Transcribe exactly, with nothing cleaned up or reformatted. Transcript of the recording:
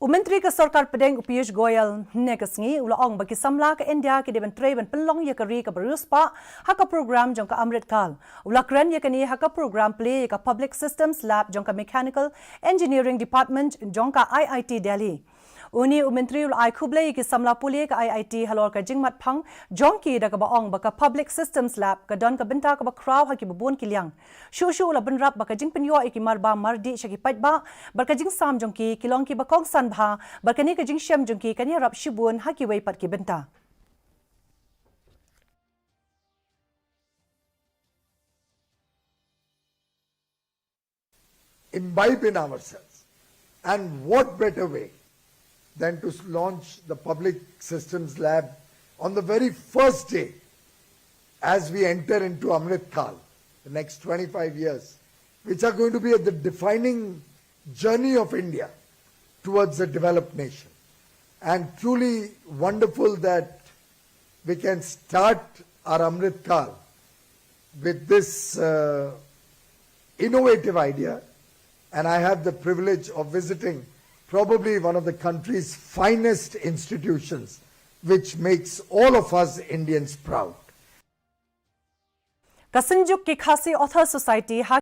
U Myntri ka Sorkar Pdeng u Piyush Goyal hynne ka sngi u la ong ba ki samla ka India ki dei ban trei ban pynlong ïa ka ri kaba riewspah ha ka program jong ka Amrit Kal. U la kren ïa kane ha ka program plie ïa ka Public Systems Lab jong ka Mechanical Engineering Department jong ka I I T Delhi. Une u Myntri u la ai khublei ïa ki samla pule ka I I T halor ka jingmat phang jong ki da kaba ong ba ka Public Systems Lab ka don ka bynta kaba khraw ha kiba bun ki liang. Shuh shuh u la bynrap ba ka jingpynïoh ïa ki marbam mardih sha ki paidbah bad ka jingsam jong ki ki long kiba kongsan bha bad kane ka jingshem jong ki kan ïarap shibun ha kiwei pat ki bynta. Imbibe in ourselves. And what better way than to launch the Public Systems Lab on the very first day as we enter into Amrit Kal, the next twenty-five years, which are going to be at the defining journey of India towards a developed nation. And truly wonderful that we can start our Amrit Kal with this uh, innovative idea, and I have the privilege of visiting probably one of the country's finest institutions, which makes all of us Indians proud. Ka Synjuk ki Khasi Author Society ha